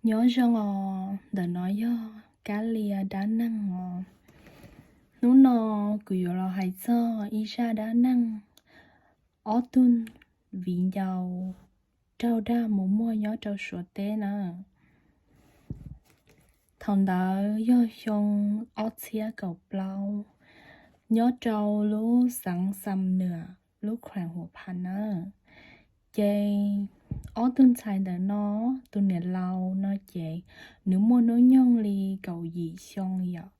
Nyob zoo os, ntawm no yog Kab Lia dab neeg os. Hnub no kuv yuav los hais txog ib zaj dab neeg ob tug viv ncaus raug dag mus muag nyob rau Suav teb na. Thaum ntawd yog xyoo ob txhiab kaum plaub, nyob rau lub xeev Xam Nuam, lub khueem Huam Phas na. Ces ob tug ntxhais ntawm no, tus niam laus no ces nws muaj hnub nyoog li kaum yim xyoo yom,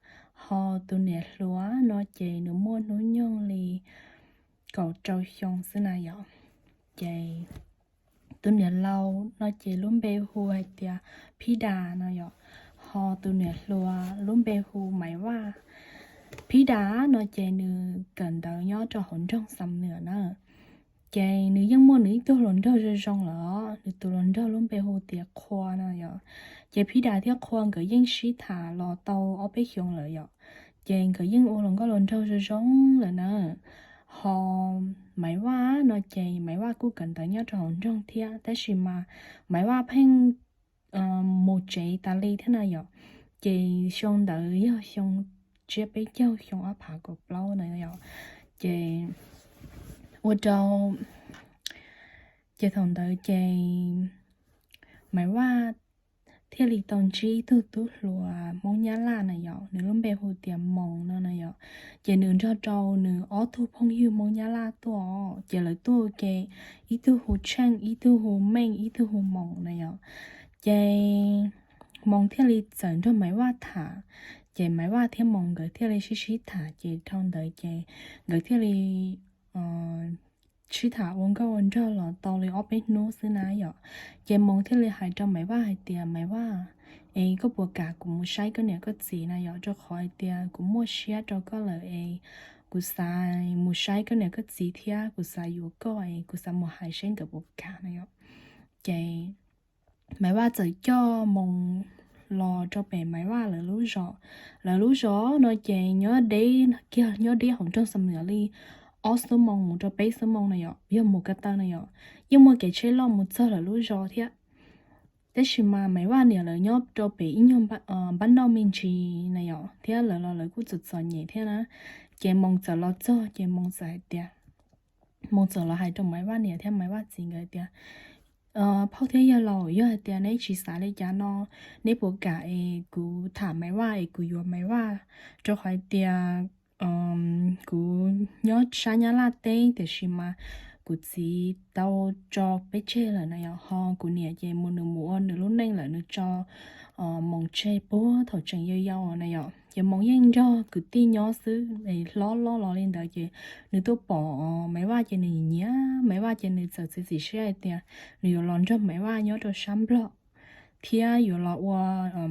ho tus niam hluas no ces nws muaj hnub nyoog li kaum rau xyoo xwb na yom. Ces tus niam laus no ces lub npe hu hais tias Phib Das no yom, ho tus niam hluas lub npe hu Maiv Vaj. Phib Das no ces nws kawm ntawv nyob rau hauv nroog Xam Nuam na. Ces nws yeej muaj nws ib tug hluas nraug zoo zoo lawm, nws tus hluas nraug lub npe hu tias Qhua no yom. Ces Phib Das thiab Qhua nkawd yeej sib tham los tau ob peb xyoos lawm yom. Ces nkawd yeej ua hluas nkauj hluas nraug zoo zoo lawm na. Ho Maiv Vaj no ces Maiv Vaj kuj kawm ntawv nyob rau hauv nroog thiab, tab sis mas Maiv Vaj pheej mus tsev tas li thiab na yom. Ces xyoo ntawd yog xyoo tsiab peb caug, xyoo ob phav kaum plaub na yom. Ces ua rau, ces thaum ntawd ces Maiv Vaj thiaj li tau ntsib ib tug tub hluas Hmoob Nyab Laj na yom, nws lub npe hu tias Moos no na yom. Ces nws nrog rau nws ob tug phooj ywg Hmoob Nyab Laj tuaj, ces lawv tuaj ua ke, ib tug hu Tsheej, ib tug hu Meej, ib tug hu Moos na yom. Ces Moos thiaj li txawm nrog Maiv Vaj tham, ces Maiv Vaj thiab Moos nkawd thiaj li sib sib tham, ces dhau ntawd ces nkawd thiaj li sib tham ua nkauj ua nraug los tau li ob peb hnub xwb na yom. Ces Moos thiaj li hais rau Maiv Vaj hais tias, Maiv Vaj, es koj puas kam kuv mus saib koj niam koj txiv na yom, rau qhov hais tias kuv muaj siab rau koj lawm es kuv xav mus saib koj niam koj txiv thiab kuv xav yuav koj es kuv xav mus hais seb nkawd puas kam na yom. Ces Maiv Vaj txawm coj Moos los rau pem Maiv Vaj lawv lub zos. Lawv lub zos no ces nyob deb kiag, nyob deb hauv nroog Xam Nuam li ob xuab moos mus rau peb xuab moos na yom, yog mus ko taw na yom. Yeej muaj kev tsheb loj mus txog lawv lub zos thiab. Tab sis mas Maiv Vaj niam lawv nyob rau pem ib nyuag npab noj me ntsis na yom, thiab lawv los lawv kuj txom txom nyem thiab na. Ces Moos txawm los txog ces Moos txawm hais tias, Moos txawm los hais rau Maiv Vaj niam thiab Maiv Vaj txiv nkawd tias, Phauj thiab yawg laus, yog hais tias neb tsis xav li cas no, neb puas kam es kuv tham Maiv Vaj es kuv yuav Maiv Vaj? Rau qhov hais tias kuv nyob sab Nyab Laj teb, tiam sis mas kuv txiv tau tso peb tseg lawm na yom, ho kuv niam ces mus nws mus ua nws lub neej lawm, nws tso Moos tseg puag thaum tseem yau yau na yom. Ces Moos yeej nrog kwv tij nyob xwb, hlob loj los li ntawd ces nws tuaj pom Maiv Vaj ces nws nyiam, Maiv Vaj ces nws txawm txiav txim siab hais tias nws yuav los nrog Maiv Vaj nyob rau sab Nplog, thiab yuav los ua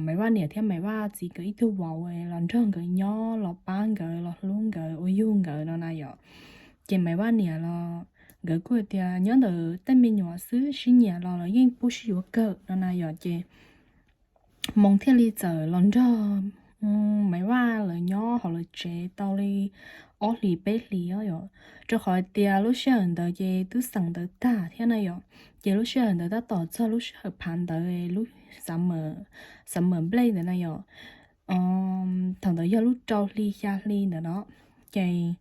Maiv Vaj niam thiab Maiv Vaj txiv nkawd ib tug vauv los nrog nkawd nyob, los pab nkawd, los hlub nkawd, ua yug nkawd no na yom. Ces Maiv Vaj niam los nkawd kuj tias nyob ntawm tej me nyuam xwb, sib nyiam los lawv yeej pub sib yuav kawg no na yom. Ces Moos thiaj li txawm los nrog Maiv Vaj lawv nyob hauv lawv tsev tau li ob hlis peb hlis os yom. Rau qhov tias lub sij hawm ntawd ces twb xeem ntawv tag thiab na yom. Ces lub sij hawm ntawd tab tom txog lub sij hawm phav ntawv, lub summer, summer break ntawd na yom. Thaum ntawd yog lub rau hli xya hli ntawd no. Ces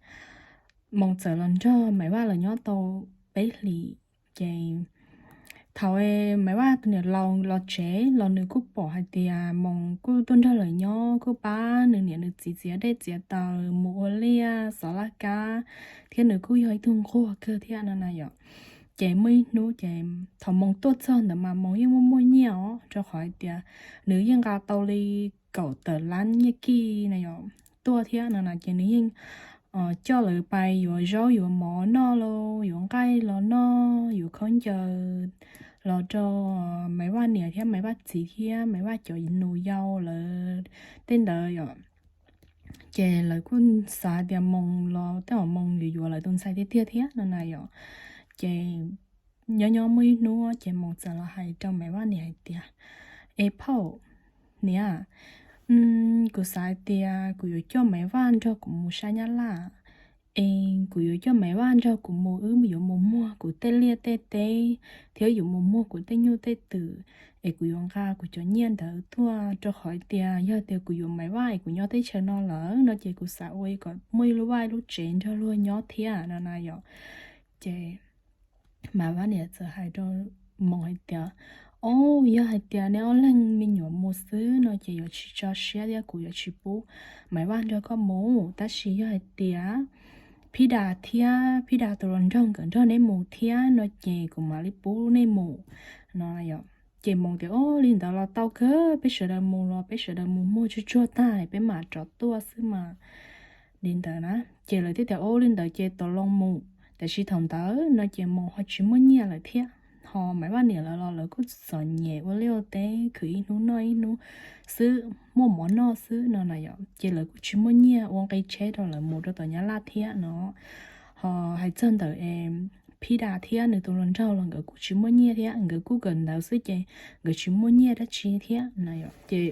Moos txawm los nrog Maiv Vaj lawv nyob tau peb hlis. Ces thaum Maiv Vaj tus niam laus los tsev los nws kuj pom hais tias Moos kuj tuaj nrog lawv nyob, kuj pab nws niam nws txiv txiav dej txiav taws, mus ua liaj xov laj kab, thiab nws kuj yog ib tug nquag kawg thiab no na yom. Ces muaj ib hnub ces thaum Moos tuaj txog ntawd mas Moos yeej muaj muaj nyiaj os, rau qhov hais tias nws yeej nqa tau li kaum tawm lab nyiaj kij na yom tuaj thiab no na. Ces nws yeej coj lawv pais yuav zaub yuav mov noj, los yuav nqaij los noj, yuav khaub ncaws los rau Maiv Vaj niam thiab Maiv Vaj txiv thiab Maiv Vaj cov nus yau lawv tej ntawd yom. Ces lawv kuj xav tias Moos los tej zaum Moos yuav yuav lawv tus ntxhais tiag tiag thiab no na yom. Ces nyob nyob muaj ib hnub ces Moos txawm los hais rau Maiv Vaj niam hais tias, Es phauj, niam, kuv xav hais tias kuv yuav coj Maiv Vaj nrog kuv mus sab Nyab Laj, es kuv yuav coj Maiv Vaj nrog kuv mus, wb yuav mus muag kuv tej liaj tej teb, thiab yuav mus muag kuv tej nyuj tej twm, es kuv yuav nqa kuv cov nyiaj ntawd tuaj, rau qhov tias yog tias kuv yuav Maiv Vaj es kuv nyob teb chaws no lawm no ces kuv xav ua kom muaj ib lub vaj lub tsev nrog luag nyob thiab no na yom. Ces Maiv Vaj niam txawm hais rau Moos hais tias, o, yog hais tias nej ob leeg me nyuam mus xwb no ces yuav tsis tso siab thiab kuv yuav tsis pub Maiv Vaj nrog koj mus, tab sis yog hais tias Phij Das thiab Phij Das tus hluas nraug nkawd nrog neb mus thiab no ces kuv mam li pub nej mus no. Ces Moos tias, o, li ntawd los tau kawg, peb sawv daws mus los peb sawv daws mus muag tsuag tsuag tag peb mam rov tuaj xwb mas. Li ntawd na, ces lawv thiaj tias, o, li ntawd ces tau loo mus. Tab sis thaum ntawd no ces Moos ho tsis muaj nyiaj lawm thiab, ho Maiv Vaj niam lawv los lawv kuj txom nyem ua liaj ua teb khwv ib hnub noj ib hnub xwb, muaj mov noj xwb no na yom. Ces lawv kuj tsis muaj nyiaj ua nqi tsheb rau lawv mus rau tom Nyab Laj thiab no. Ho hais txog ntawm Phij Das thiab nws tus hluas nraug los nkawd kuj tsis muaj nyiaj thiab, nkawd kuj kawm ntawv xwb ces nkawd tsis muaj nyiaj dab tsi thiab na yom. Ces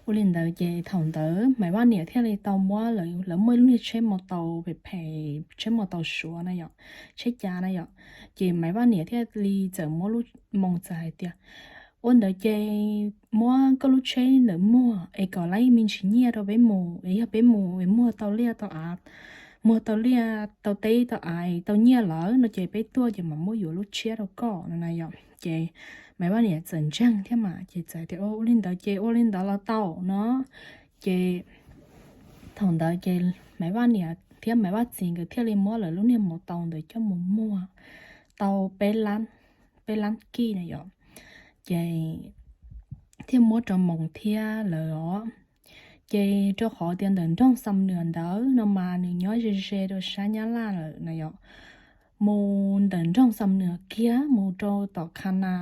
ua li ntawd ces thaum ntawd Maiv Vaj niam thiaj li tau muab, lawv muaj ib lub niag tsheb mos taus phem phem, tsheb mos taus Suav na yom, tsheb cav na yom. Ces Maiv Vaj niam thiaj li txawm muab lub, Moos txawm hais tias, ua ntawd ces muab koj lub tsheb ntawd muag es kom laib me ntsis nyiaj rau peb mus, es yog peb mus es muag tau liaj tau av, muag tau liaj tau teb tau av tau nyiaj lawm no ces peb tuaj ces mam muab yuav lub tshiab rau koj no na yom. Ces Maiv Vaj niam txawm ntseeg thiab mas ces txawm tias, ua li ntawd ces ua li ntawd los tau no. Ces thaum ntawd ces Maiv Vaj niam thiab Maiv Vaj txiv nkawd thiaj li muab lawv lub niag mos taus ntawd coj mus muag tau peb lab kij na yom. Ces thiaj muab rau Moos thiab lawv os. Ces rau qhov tias ntawm nroog Xam Nuas ntawd no mas nws nyob ze ze rau sab Nyab Laj lawm na yom. Mus ntawm nroog Xam Nuas kiag mus rau tom Qha Na,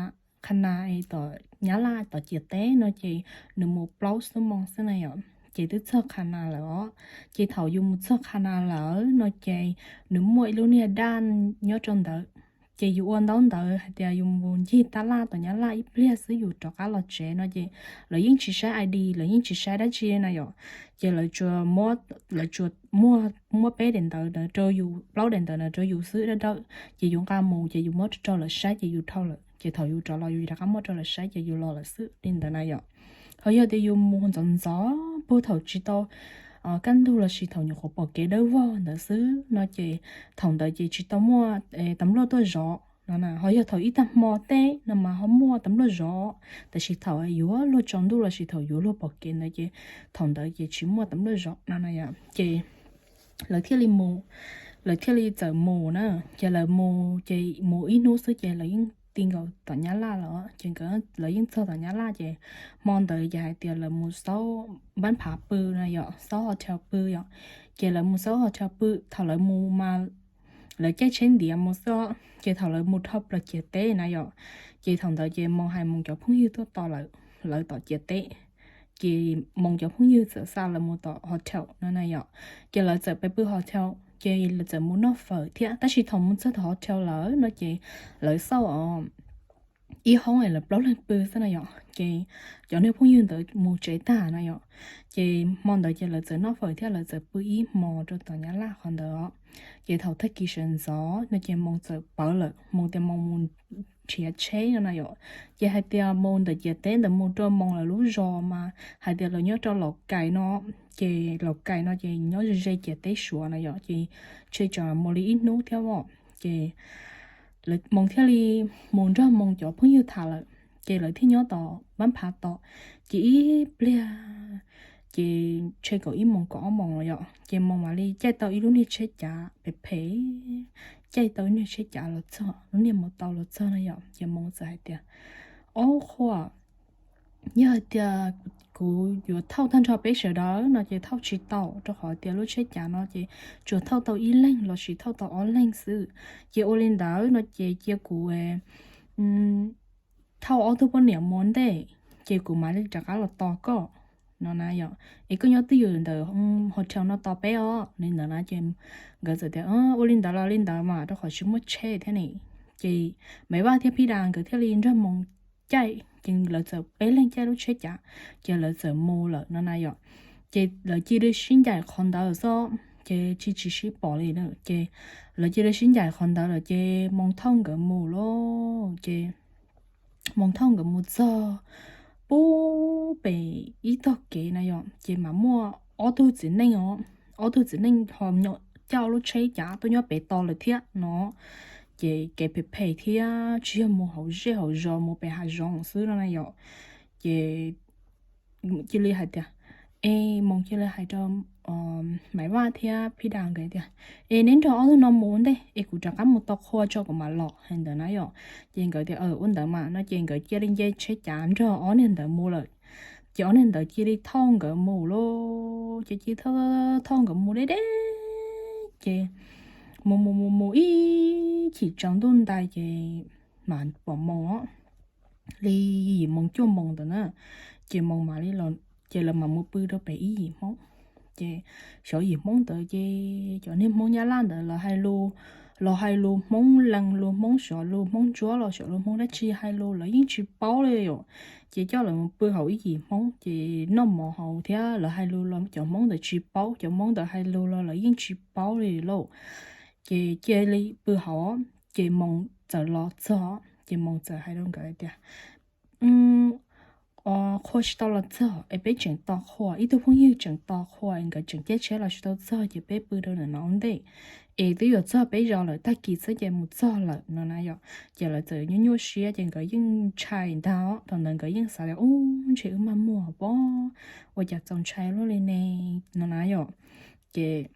Qha Na es tom Nyab Laj tom ciam teb no ces nws mus plaub xuab moos xwb na yom, ces twb txog Qha Na lawm os. Ces thaum yus mus txog Qha Na lawm no ces nws muaj ib lub niag daj nyob rau ntawd. Ces yus ua ntaub ntawv hais tias yus mus ncig tab laj tom Nyab Laj ib pliag xwb yus rov qab los tsev no ces lawv yeej tsis saib I D, lawv yeej tsis saib dab tsi na yom. Ces lawv tsuas muab, lawv tsuas muab, muab peb daim ntawv ntawd rau yus, plaub daim ntawv ntawd rau yus xwb dawb dawb, ces yus nqa mus ces yus muab rau lawv saib ces yus dhau lawm, ces thaum yus rov los yus rov qab muab rau lawv saib ces yus los lawm xwb li ntawd na yom. Ho yog tias yus mus ntxov ntxov puag thaum tsis tau kaj ntug lossis thaum nyuam qhuav pom kev dawb vog ntawd xwb no ces thaum ntawd ces tsis tau muaj tas npluaj tuaj zov no na. Ho yog thaum ib tag hmo teb no mas ho muaj tas npluaj zov, tab sis thaum yuav luag tsaus ntuj lossis thaum yuav luag pom kev ntawd ces thaum ntawd ces tsis muaj tas npluaj zov no na yom. Ces lawv thiaj li mus, lawv thiaj li txawm mus na. Ces lawv mus ces mus ib hnub xwb ces lawv yeej ti nkaus tom Nyab Laj lawm. Ces nkawd, lawv yeej txog tom Nyab Laj ces hmo ntawd ces hais tias lawv mus xauj npab phav pw na yom, xauj hotel pw yom. Ces lawv mus xauj hotel pw, thaum lawv mus mas lawv caij tsheb ntiav mus xwb. Ces thaum lawv mus dhau plaws ciam teb na yom, ces thaum ntawd ces Moos hais Moos cov phooj ywg tuaj tos lawv, lawv tom ciam teb. Ces Moos cov phooj ywg txawm xa lawv mus tom hotel no na yom. Ces lawv txawm pais pw hotel, ces lawv txawm mus noj fawm thiab. Tab sis thaum mus txog tom hotel lawm no ces lawv xauj os ib hoob es lawv plaub leeg pw xwb na yom. Ces cov niag phooj ywg ntawd mus tsev tag na yom. Ces hmo ntawd ces lawv txawm noj fawm thiab lawv txawm pw ib hmos rau tom Nyab Laj qhov ntawd os. Ces thaum tag kis sawv ntxov no ces Moos txawm pawv lawm, Moos tias Moos mus nrhiav tsheb no na yom. Ces hais tias mus ntawm ciam teb ntawd mus rau Moos lawv lub zos mas hais tias lawv nyob rau Laus Kais no, ces Laus Kais no ces nyob ze ze ciam teb Suav na yom, ces ntshe tsam mus li ib hnub thiab os. Ces Moos thiaj li mus nrog Moos cov phooj ywg tham lawm, ces lawv thiaj nyob tom npab phav tom. Ces ib pliag ces ntshe kaum ib moos kaum ob moos los yom, ces Moos mam li caij tau ib lub niag tsheb cav phem phem, caij tau ib niag tsheb cav los txog, lub niag mus tau los txog na yom. Ces Moos txawm hais tias, ob qhuas, yog hais tias kuv yuav thauj tag nrho peb sawv daws no ces thauj tsis tau, rau qhov tias lub tsheb cav no ces tsuas thauj tau ib leeg lossis thauj tau ob leeg xwb. Ces ua li ntawd no ces cia kuv thauj ob tug poj niam mus ntej, ces kuv mam li rov qab los tos koj no na yom. Es koj nyob twj ywm ntawm hotel no tos peb os li ntawd na. Ces nkawd txawm tias, ua li ntawd los li ntawd mas, rau qhov tsis muaj tsheb thiab ne. Ces Maiv Vaj thiab Phij Das nkawd thiaj li nrog Moos caij, ces lawv txawm peb leeg caij lub tsheb cav, ces lawv txawm mus lawm no na yom. Ces lawv cia li sib ncaim qhov ntawd xwb, ces tsis tsis sib pom li na. Ces lawv cia li sib ncaim qhov ntawd lawm ces Moos thauj nkawd mus lauj. Ces Moos thauj nkawd mus txog pub pem ib tog kev na yom, ces mas muaj ob tug txiv neej os, ob tug txiv neej ho coj lub tsheb cav tuaj nyob pem tos lawm thiab no. Ces kev phem phem thiab tsis yog mus hauv zej hauv zos, mus pem hav zoov xwb no na yom. Ces cia li hais tias, es Moos cia li hais rau Maiv Vaj thiab Phij Das nkawd tias, es neb nrog ob tug no mus ua ntej es kuv rov qab mus tos qhua tso kuv mam los, hais ntawd na yom. Ces nkawd tias ua ntawd mas no ces nkawd cia li nce tsheb cav nrog ob niag ntawd mus lawm. Ces ob niag ntawd cia li thauj nkawd mus lauj, ces cia li thauj nkawd mus deb deb, ces mus mus mus mus ib chim tsaus ntuj ntais ces mam pom Moos os, li yim moos cuaj moos ntawd na, ces Moos mam li, ces lawv mam mus pw rau pem ib yim Hmoob. Ces xyov yim Hmoob ntawd ces cov niag Hmoob Nyab Laj ntawd los hais lus, los hais lus Hmoob Lees, lus Hmoob Suav, lus Hmoob Ntsuab los xyov lus Hmoob dab tsi hais lus lawv yeej tsis paub li yom. Ces coj lawv mus pw hauv ib yim Hmoob ces noj mov hauv thiab lawv hais lus los cov Hmoob ntawd tsis paub, cov Hmoob ntawd hais lus los lawv yeej tsis paub li lauj. Ces cia li pw hauv, ces Moos txawm los txog, ces Moos txawm hais rau nkawd tias, qhua tsis tau los txog es peb tseem tos qhua, ib tug phooj ywg tseem tos qhua es nkawd tseem caij tsheb los tsis tau txog ces peb pw rau ntawm no ua ntej es twb yuav txog peb zos lawm, tag kis xwb ces mus txog lawm no na yom. Ces lawv txawm nyuaj nyuaj siab ces nkawd yeej ntshai ntag os. Thaum ntawd nkawd yeej xav tias ub ntshe wb maj muag pob, ua cas txaus ntshai luaj li ne no na yom. Ces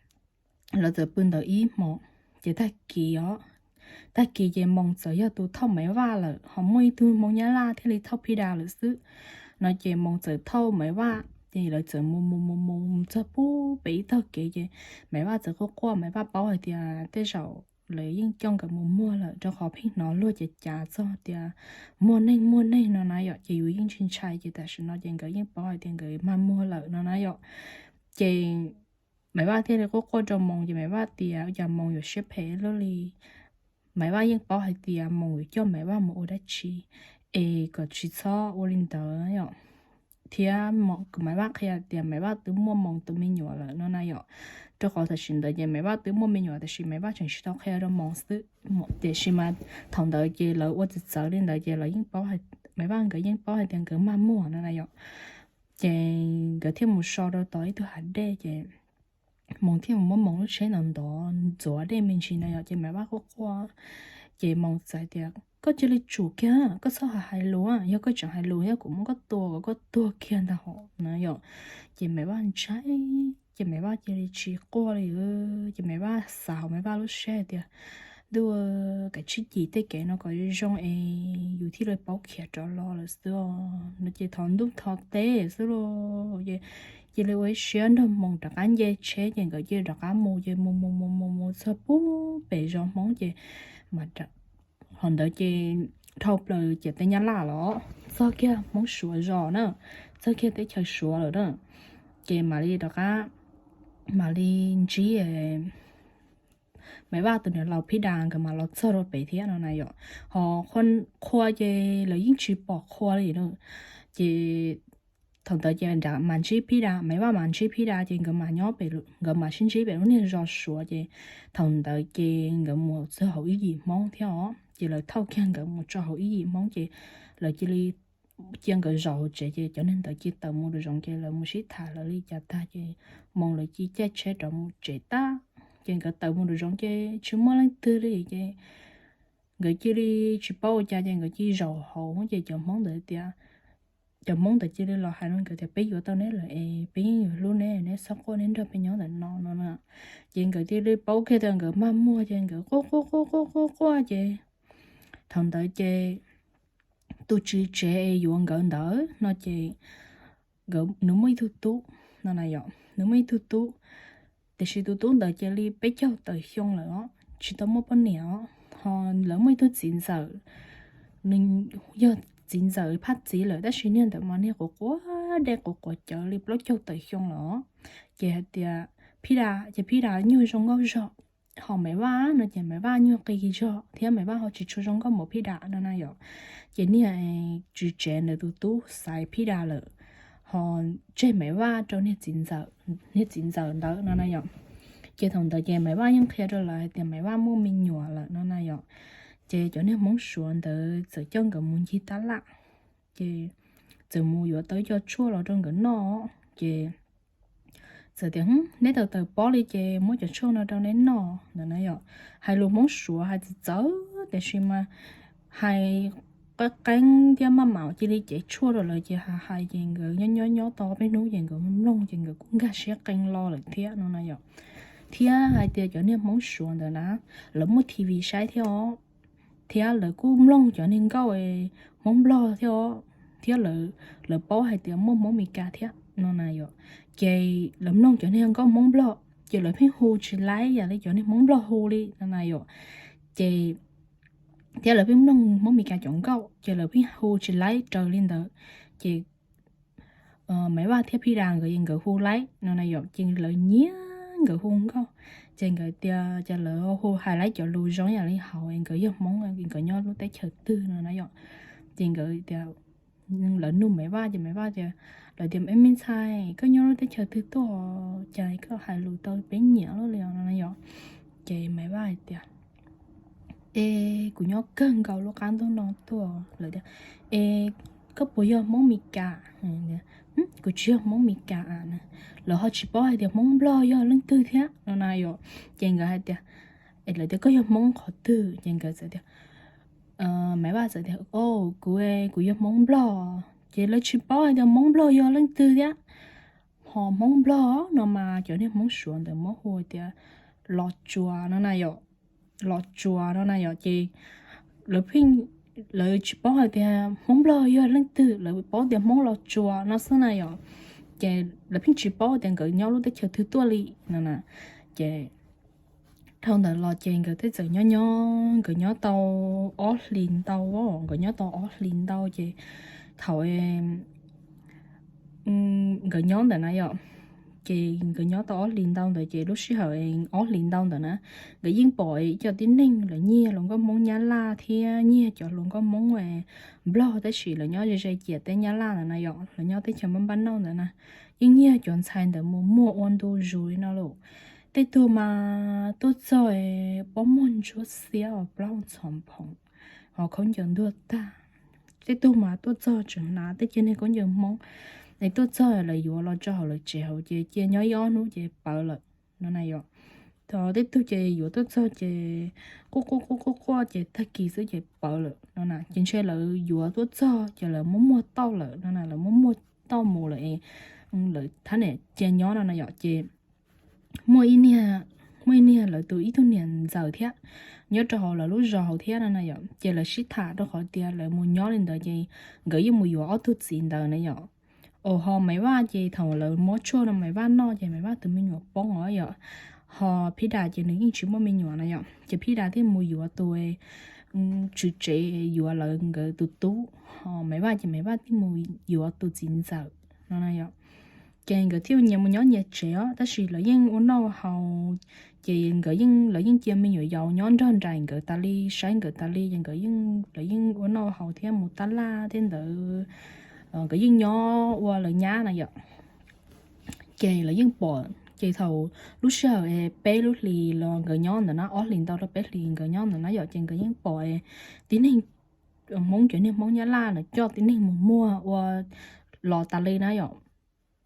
lawv txawm pw ntawd ib hmo, ces tag kis os, tag kis ces Moos txawm yog tus thauj Maiv Vaj lawm, ho muaj ib tug Hmoob Nyab Laj thiaj li thauj Phij Das lawm xwb. No ces Moos txawm thauj Maiv Vaj, ces lawv txawm mus mus mus mus mus txog pub pem ib tog kev ces Maiv Vaj txawm quaj quaj, Maiv Vaj paub hais tias tej zaum lawv yeej coj nkawd mus muag lawm, rau qhov pheej hnov luag cav cav txog tias muaj neeg muaj neeg no na yom, ces yus yeej tsis ntshai, ces tam sim no ces nkawd yeej paub hais tias nkawd maj muag lawm no na yom. Ces Maiv Vaj thiaj li quaj quaj rau Moos, ces Maiv Vaj tias ua cas Moos yuav siab phem luaj li. Maiv Vaj yeej paub hais tias Moos yuav coj Maiv Vaj mus ua dab tsi, es kom tsis txhob ua li ntawd yom. Thiab Maiv Vaj qhia tias Maiv Vaj twb muaj Moos tus me nyuam lawm no na yom. Rau qhov tam sim ntawd ces Maiv Vaj twb muaj me nyuam tab sis Maiv Vaj tseem tsis tau qhia rau Moos xwb. Tiam sis mas thaum ntawd ces lawv ua txawv txawv li ntawd ces lawv yeej paub, Maiv Vaj nkawd yeej paub hais tias nkawd maj muag no na yom. Ces nkawd thiaj mus so rau tom ib tug hav dej ces Moos thiaj mus muab Moos lub tsheb ntawd ntov ntxuav dej me ntsis na yom, ces Maiv Vaj quaj quaj. Ces Moos txawm tias koj cia li tsum kiag, koj txhob hais lus, yog koj tseem hais lus thiab kuv muab koj tua kom koj tuag kiag ntag hos na yom. Ces Maiv Vaj ntshai, ces Maiv Vaj cia li tsis quaj li. Ces Maiv Vaj xav hauv Maiv Vaj lub siab hais tias ntuj, kav tsij cim tej kev no kom zoo es yus thiaj li paub khiav rov los lawm xwb os no. Ces thov ntuj thov teb xwb lauj. Ces cia li ua ib siab nrog Moos rov qab nce tsheb ces nkawd cia li rov qab mus, ces mus mus mus mus mus txog pub pem zos Hmoob ces mas, hos ntawd ces dhau plaws ciam teb Nyab Laj los txog kiag Hmoob Suav zos na, txog kiag teb chaws Suav lawm na. Ces mam li rov qab, mam li ntsib Maiv Vaj tus niam laus Phij Das nkawd mam los txog rau pem thiab no na yom. Hos qhua ces lawv yeej tsis pom qhua li na. Ces thaum ntawd ces mas ntsib Phij Das, Maiv Vaj mas ntsib Phij Das ces nkawd mas nyob pem, nkawd mas sib ntsib pem lub niag zos Suav ces thaum ntawd ces nkawd mus txog hauv ib yim Hmoob thiab os, ces lawv thauj kiag nkawd mus tso hauv ib yim Hmoob ces lawv cia li cia nkawd zaum hauv tsev ces cov neeg ntawd cia tawm mus rau zoov ces lawv mus sib tham lawv li cas tag ces Moos lawv cia caij tsheb rov mus tsev tag. Ces nkawd tawm mus rau zoov ces tsis muaj leej twg li ces nkawd cia li tsis paub ua cas ces nkawd cia li zaum hauv ces cov Hmoob ntawd tias, cov Hmoob ntawd cia li los hais rau nkawd tias peb yuav tau neb lawm es peb yeej yuav hlub neb, neb txhob quaj, neb nrog peb nyob ntawm no no na. Ces nkawd cia li paub kiag tias nkawd maj muag ces nkawd quaj quaj quaj quaj quaj quaj ces thaum ntawd ces tus tswv tsev es yuav nkawd ntawd no ces nkawd, nws muaj ib tug tub no na yom, nws muaj ib tug tub, tiam sis tus tub ntawd cia li peb caug tawm xyoo lawm os, tsis tau muaj poj niam os. Ho lawv muaj ib tug txiv ntxawm, nws yog txiv ntxawm phaj txiv lawm tab sis niag ntawd mas niag quav quav dej quav quav cawv li plaub caug tawm xyoo lawm os. Ces hais tias Phij Das, ces Phij Das nyuag zoo nkauj zog, ho Maiv Vaj no ces Maiv Vaj nyuag qis zog thiab Maiv Vaj ho tsis tshua zoo nkauj npaum Phij Das no na yom. Ces niag tswv tsev ntawd tus tub xaiv Phij Das lawm, ho tseg Maiv Vaj rau niag txiv ntxawm, niag txiv ntxawm ntawd no na yom. Ces thaum ntawd ces Maiv Vaj yeej qhia rau lawv hais tias Maiv Vaj muaj me nyuam lawm no na yom. Ces cov niag Hmoob Suav ntawd txawm coj nkawd mus ncig tab laj, ces txawm mus yuav tau ib co tshuaj los rau nkawd noj. Ces txawm tias, Neb tau tawm pob li ces muab cov tshuaj no rau neb noj ntawd na yom. Hais lus Hmoob Suav hais txawv txawv tiam sis mas hais qeeb qeeb thiab maj mam cia li cev tshuaj rau lawv ces hais hais ces nkawd nyob nyob nyob tau peb hnub ces nkawd mloog ces nkawd kuj nkag siab qee lo lawm thiab no na yom. Thiab hais tias cov niag Hmoob Suav ntawd na, lawv muaj T V saib thiab os, thiab lawv kuj mloog cov niag nkauj Hmoob Nplog thiab os, thiab lawv paub hais tias muaj Hmoob Mes Kas thiab no na yom. Ces lawv mloog cov niag nkauj Hmoob Nplog ces lawv pheej hu tsis laib yam li cov niag Hmoob Nplog hu li no na yom. Ces thiab lawv pheej mloog Hmoob Mes Kas cov nkauj ces lawv pheej hu tsis laib raws li ntawd. Ces Maiv Vaj thiab Phij Das nkawd es nkawd hu laib no na yom, ces lawv nyiam nkawd hu nkauj. Ces nkawd tias ces lawv hu hais laib cov lus zoo yam li hauv nkawd yog Hmoob, nkawd nyob lub teb chaws twg no na yom. Ces nkawd tias, lawv nug Maiv Vaj ces Maiv Vaj tias, lawv tias, Ej me ntxhais, koj nyob lub teb chaws twg tuaj, cas koj hais lus tau peb nyiam luaj li no na yom? Ces Maiv Vaj hais tias, Es kuv nyob kawg nkaus lub qab ntuj no tuaj. Lawv tias, Es koj puas yog Hmoob Mes Kas? Kuv tsis yog Hmoob Mes Kas a. Lawv ho tsis paub hais tias Hmoob Nplog yog leej twg thiab no na yom. Ces nkawd hais tias, Es lawv tias, Koj yog Hmoob qhov twg? Ces nkawd txawm tias, Maiv Vaj txawm tias, O, kuv, kuv yog Hmoob Nplog. Ces lawv tsis paub hais tias Hmoob Nplog yog leej twg thiab. Ho Hmoob Nplog no mas cov niag Hmoob Suav ntawd muab hu tias Los Tsuas no na yom. Los Tsuas no na yom, ces lawv pheej, lawv tsis paub hais tias Hmoob Nplog yog leej twg, lawv paub tias Hmoob Los Tsuas no xwb na yom. Ces lawv pheej tsis paub tias nkawd nyob lub teb chaws twg tuaj li no na. Ces dhau ntawd los ces nkawd thiaj txawm nyob nyob, nkawd nyob tau ob hlis ntau, nkawd nyob tau ob hlis ntau ces thaum nkawd nyob ntawm na yom, ces nkawd nyob tau ob hlis ntau ntawd ces lub sij hawm ob hlis ntau ntawd na, nkawd yeej pom ib co tib neeg lawv nyiag hluas nkauj Hmoob Nyab Laj thiab nyiag cov hluas nkauj Hmoob Nplog tab sis lawv nyob ze ze ciam teb Nyab Laj ntawd na yom, lawv nyob teb chaws Npab Npab Nauj ntawd na, yeej nyiag cov ntxhais ntawd mus muag ua ntu zus li no lauj. Tej tug mas tuaj txog pob muag ntsuab xiab os, plaub txhov phoom, ho khaub ncaws ntuag tag. Tej tug mas tuaj txog tseem hnav tej cia niag khaub ncaws Hmoob, es tuaj txog lawv yuav los tso hauv lawv tsev hauv ces cia nyob ib ob hnub ces pawv lawm no na yom. Thaum tej tug ces yuav tuaj txog ces quaj quaj quaj quaj quaj ces tag kis xwb ces pawv lawm no na. Ces ntshe lawv yuav tuaj txog ces lawv muab muag tauj lawm no na, lawv muab muag tauj mus lawm es lawv thab niam cia nyob no na yom. Ces muaj ib niag, muaj ib niag lawv tus ib tug niam ntxawm thiab nyob rau hauv lawv lub zos hauv thiab no na yom. Ces lawv sib tham rau qhov tias lawv mus nyob li ntawd ces nkawd yeej mus yuav ob tug txiv ntawd na yom. Os, ho Maiv Vaj ces thaum lawv muab tshuaj no Maiv Vaj noj ces Maiv Vaj tus me nyuam poob os yom. Ho Phij Das ces nws yeej tsis muaj me nyuam na yom, ces Phij Das thiaj mus yuav tus tswv tsev yuav lawv nkawd tus tub, ho Maiv Vaj ces Maiv Vaj thiaj mus yuav tus txiv ntxawm no na yom. Ces nkawd thiaj nyias mus nyob nyias tsev os, tab sis lawv yeej ua noj haus, ces nkawd yeej, lawv yeej cia me nyuam yaus nyob nrog nraim nkawd tas li, saib nkawd tas li, ces nkawd yeej, lawv yeej ua noj haus thiab mus tab laj thiab ntawd, nkawd yeej nyob ua lawv nyab na yom. Ces lawv yeej pom, ces thaum lub sij hawm peb lub hlis los nkawd nyob ntawm na, ob hlis ntau rau peb hlis nkawd nyob ntawm na yom, ces nkawd yeej pom tib neeg Hmoob, cov niag Hmoob Nyab Laj lawv coj tib neeg mus muag ua los tas li na yom.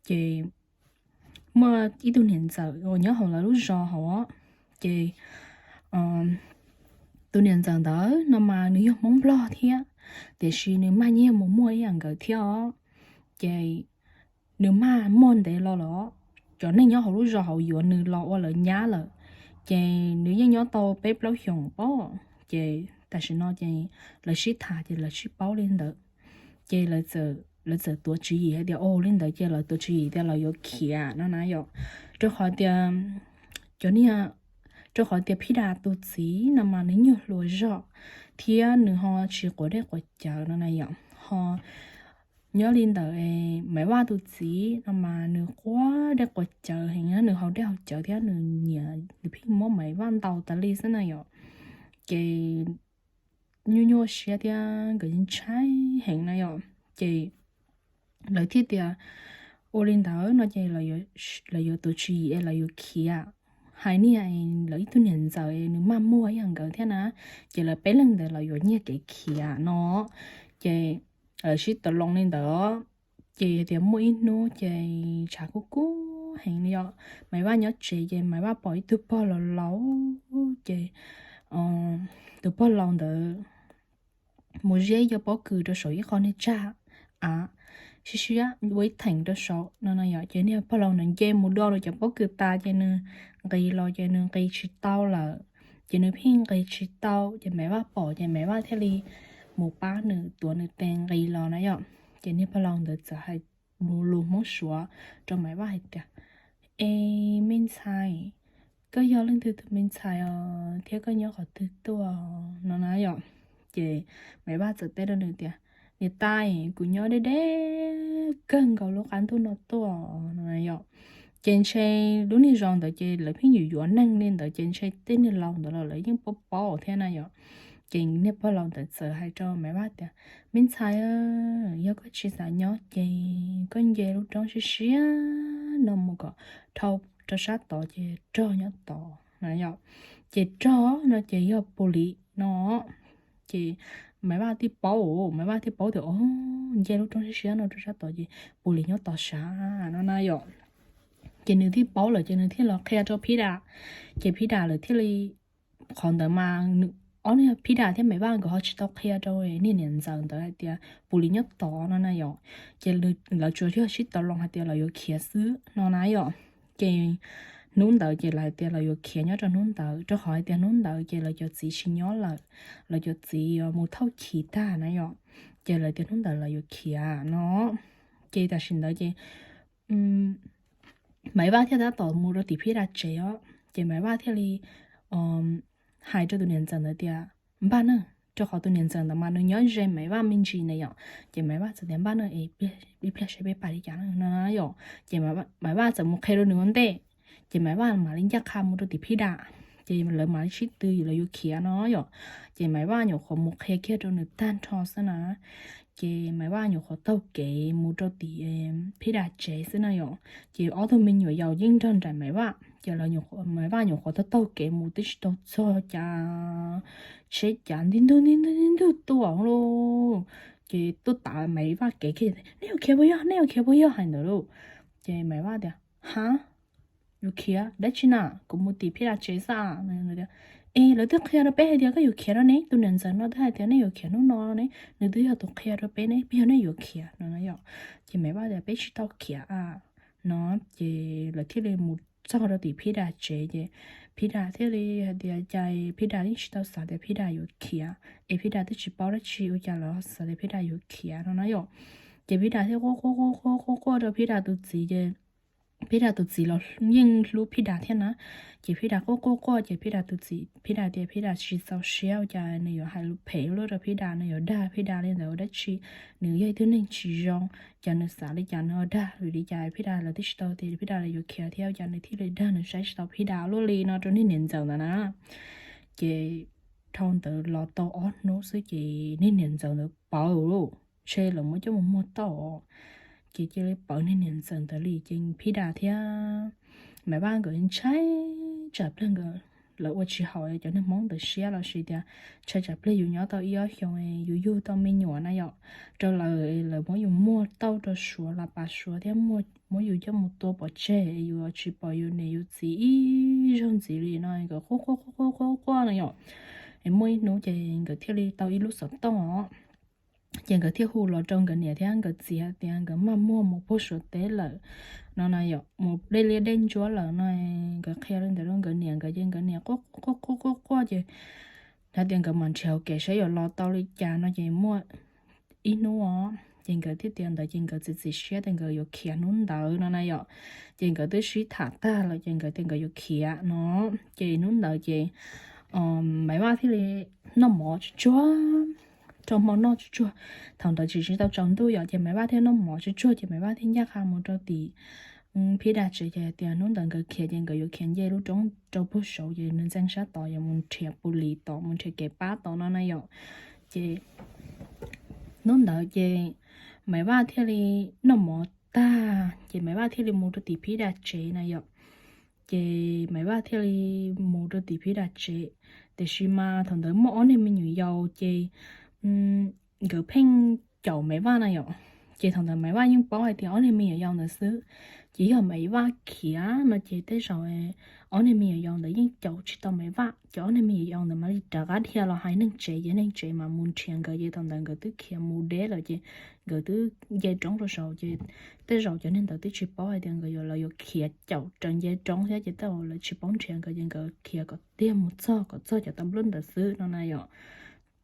Ces muaj ib tug niam ntxawm uas nyob hauv lawv lub zos hauv, ces tus niam ntxawm ntawd no mas nws yog Hmoob Nplog thiab, tiam sis nws mag nyiag mus muag ib yam nkawd thiab os. Ces nws mag muag ntev los lawm, cov neeg nyob hauv lub zos hauv yuav nws los ua lawv nyab lawm. Ces nws yeej nyob tau peb plaub xyoos pob, ces tam sim no ces lawv sib tham ces lawv sib paub li ntawd. Ces lawv txawm tuav tswv yim hais tias, o, li ntawd ces lawv tuav tswv yim tias lawv yuav khiav no na yom. Rau qhov tias cov niag, rau qhov tias Phij Das tus txiv no mas nws nyuag hluas zog thiab nws ho tsis quav dej quav cawv no na yom. Ho nyob li ntawd, Maiv Vaj tus txiv no mas nws quav dej quav cawv heev, nws haus dej haus cawv thiab nws nyiam, nws pheej muab Maiv Vaj ntaus tas li xwb na yom. Ces nyuaj nyuaj siab thiab nkawd ntshai heev na yom. Ces lawv thiaj tias, ua li ntawd no ces lawv yuav tuav tswv yim es lawv yuav khiav. hais niag lawv ib tug niam ntxawm nws maj muag ib yam nkawd thiab na, ces lawv peb leeg ntawd los yuav nyiag kev khiav no. Ces sib tau loo li ntawd, ces tias muaj ib hnub ces tshav kub kub heev li os, Maiv Vaj nyob tsev ces Maiv Vaj pom ib tug pog laus laus, ces tus pog laus ntawd mus ziab ib co pob kws rau saum ib qho niag tsag av, siab siab ua ib theem rau saum no na yom. Ces niag pog laus ntawd nce mus do rau cov pob kws tas ces nws nqis los ces nws nqis tsis tau lawm. Ces nws pheej nqis tsis tau ces Maiv Vaj pom ces Maiv Vaj thiaj li mus pab nws tuav nws tes nqis los na yom. Ces niag pog laus ntawd txawm hais mus lus Hmoob Suav rau Maiv Vaj hais tias, Es me ntxhais, koj yog leej twg tus me ntxhais os thiab koj nyob qhov twg tuaj no na yom? Ces Maiv Vaj txawm teb rau nws tias, Niam tais, kuv nyob deb deb kawg nkaus lub qab ntuj no tuaj no na yom. Ces ntshe lub niag zos ntawd ces lawv pheej yuav yuav neeg li ntawd ces ntshe tej niag laus ntawd los lawv yeej paub paub thiab na yom. Ces niag pog laus ntawd txawm hais rau Maiv Vaj tias, Me ntxhais, yog koj tsis xav nyob ces koj nce lub roob siab siab no mus kom dhau rau sab tod ces rog nyob tod na yom. Ces rog no ces yog pus lis no. Ces Maiv Vaj thiaj paub, Maiv Vaj thiaj paub tias, O, nce lub roob siab siab no rau sab tod ces pus lis nyob tod sav no na yom. Ces nws thiaj paub lawm ces nws thiaj los qhia rau Phib Dam. Ces Phib Dam lawv thiaj li, qhov ntawd mas ob niag Phib Dam thiab Maiv Vaj nkawd ho tsis tau qhia rau niag niam ntxawm ntawd hais tias pus lis nyob tod no na yom. Ces lawv tsuas yog sib tau loo hais tias lawv yuav khiav xwb no na yom. Ces hnub ntawd ces lawv hais tias lawv yuav khiav nyob rau hnub ntawd rau qhov hais tias hnub ntawd ces lawv cov txiv tsis nyob lawm, lawv cov txiv mus thauj chiv tag na yom. Ces lawv tias hnub ntawd lawv yuav khiav no. Ces tam sim ntawd ces Maiv Vaj thiaj tab tom mus rau tim Phib Dam tsev os. Ces Maiv Vaj thiaj li hais rau tus niam ntxawm ntawd tias, Npaj nawb, rau qhov tus niam ntxawm ntawd mas nws nyob ze Maiv Vaj me ntsis na yom. Ces Maiv Vaj txawm tias, Npaj nawb, ib pliag saib peb pais li cas no yom. Ces Maiv Vaj txawm mus qhia rau nws ua ntej. Ces Maiv Vaj mam li ncaj qha mus rau tim Phib Dam. Ces lawv mam li sib tw lawv yuav khiav no yom. Ces Maiv Vaj nyuam qhuav mus qhia kiag rau nws tag nrho xwb na. Ces Maiv Vaj nyuam qhuav taug kev mus rau tim Phib Dam tsev xwb na yom. Ces ob tug me nyuam yaus yeej nrog nraim Maiv Vaj, ces Maiv Vaj nyuam qhuav taug taug kev mus twb tsis tau txog cas, tsheb cav nti ntug nti ntug nti ntug tuaj lauj. Ces tuaj tav Maiv Vaj kev kiag, Nej yuav khiav puas yog? Nej yuav khiav puas yog? Hais ntawd lauj. Ces Maiv Vaj tias, Ha, yuav khiav dab tsi na, kuv mus tim Phib Dam tsev xwb. Es lawv twb qhia rau peb hais tias koj yuav khiav no ne, tus niam ntxawm no twb hais tias nej yuav khiav hnub no ne, nws twb yog tus qhia rau peb ne, peb yog nej yuav khiav no yom. Ces Maiv Vaj tias, Peb tsis tau khiav a no. Ces lawv thiaj li mus txog rau tim Phib Dam tsev ces Phib Dam thiaj li hais tias, Cas Phib Dam yeej tsis tau xav tias Phib Dam yuav khiav, es Phib Dam twb tsis paub dab tsi ua cas lawv xav tias Phib Dam yuav khiav no na yom. Ces Phib Dam thiaj quaj quaj quaj quaj quaj quaj rau Phib Dam tus txiv ces Phib Dam tus txiv los yeej hlub Phib Dam thiab na. Ces Phib Dam quaj quaj quaj ces Phib Dam tus txiv, Phib Dam tias Phib Dam tsis txaus siab ua cas nws yuav hais lus phem luaj rau Phib Dam, nws yuav dag Phib Dam li ntawd ua dab tsi, nws yog ib tug neeg tsis zoo, cas nws xav li cas nws dag vim li cas Phib Dam lawv twb tsis tau tias Phib Dam lawv yuav khiav thiab ua cas nws thiaj li dag, nws saib tsis tau Phib Dam luaj li no rau niag niam ntxawm ntawd na. Ces dhau ntawd los tau ob hnub xwb ces niag niam ntxawm ntawd pawv lauj, ntshe lawv muab coj mus muag tauj, ces cia li pawv niag niam ntxawm ntawd li ces Phib Dam thiab Maiv Vaj nkawd ntshai tsam pliag nkawd, lawv ua tsis haum cov neeg Hmoob ntawd siab los sis tias ntshai tsam pliag yus nyob tau ib ob xyoos yus yug tau me nyuam na yom, rau lawv, lawv muab yus muag tauj rau Suav los pas Suav thiab muab yus coj mus tua pov tseg, yus tsis pom yus niam yus txiv ib zaug ntxiv li no, nkawd quaj quaj quaj quaj quaj no yom. Muaj ib hnub ces nkawd thiaj li tau ib lub xov tooj os. Ces nkawd thiaj hu los rau nkawd niam thiab nkawd txiv hais tias nkawd maj muag mus puag Suav teb lawm no na yom, mus dej liab dej ntsuab lawm no. Nkawd qhia li ntawd rau nkawd niam nkawd ces nkawd niam quaj quaj quaj quaj ces hais tias nkawd mam nrhiav hauv kev saib yuav los tau li cas no ces muaj ib hnub os, ces nkawd thiaj tias ntawd ces nkawd txiav txim siab tias nkawd yuav khiav hnub ntawd no na yom. Ces nkawd twb sib tham tag lawm ces nkawd tias nkawd yuav khiav no. Ces hnub ntawd ces Maiv Vaj thiaj li noj mov tsuag tsuag, rau hmo noj tsuag tsuag. Thaum ntawd tsis tsis tau tsaus ntuj yom, ces Maiv Vaj thiaj noj mov tsuag tsuag ces Maiv Vaj thiaj ncaj qha mus rau tim Phib Dam tsev ces tias hnub ntawd nkawd khiav ces nkawd yuav khiav nce lub roob rau puag saud ces nws ntxeev sab tod yuav mus nrhiav pus lis tod, mus nrhiav kev pab tod no na yom. Ces hnub ntawd ces Maiv Vaj thiaj li noj mov tag ces Maiv Vaj thiaj li mus rau tim Phib Dam tsev na yom. Ces Maiv Vaj thiaj li mus rau tim Phib Dag tsev. Tiam sis mas thaum ntawd muaj ob niag me nyuam yaus ces nkawd pheej caum Maiv Vaj na yom. Ces thaum ntawd Maiv Vaj yeej paub hais tias ob niag me nyuam yaus ntawd xwb, ces yog Maiv Vaj khiav no ces tej zaum ob niag me nyuam yaus ntawd yeej caum tsis tau Maiv Vaj, ces ob niag me nyuam yaus ntawd mam li rov qab dhia los hais neeg tsev, ces neeg tsev mas mus nrhiav nkawd, ces thaum ntawd nkawd twb khiav mus deb lawm ces nkawd twb nce roob rau saud, ces tej zaum cov neeg ntawd twb tsis paub hais tias nkawd yuav, lawv yuav khiav caum raws nce roob thiab, ces tej zaum lawv tsis paub nrhiav nkawd, ces nkawd khiav kom tiag mus txog, kom txog cov tau nplub ntawd xwb no na yom.